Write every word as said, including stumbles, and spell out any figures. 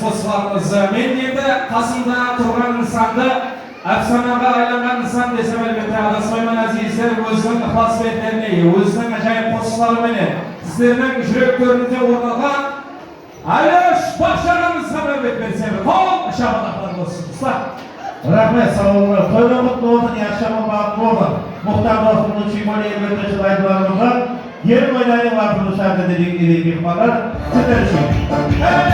Qosıqlarımız. Men endi qasımda turǵan nısandı, ápsanaǵa aylanǵan nısan desem, álbette, adaspayman, áziyizler, óziniń ıqlasbentlerine, óziniń ájayıp qosıqları menen sizlerdiń júrek tórinde orın alǵan Álish Baxshi aǵamızǵa máwmet bersemiz, qol shabadaqlar bolsın, ustar. Raxmet, saw bolıńlar. Toylar qutlı bolsın, yaqshı bolsın, baxıtlı bolsın. Muxtar dostımızdıń Chimoli elbette shıdaydılarımızǵa Yer oynaydı, vaqtımız shart edi, edi, mehmanlar. Sizler ushın.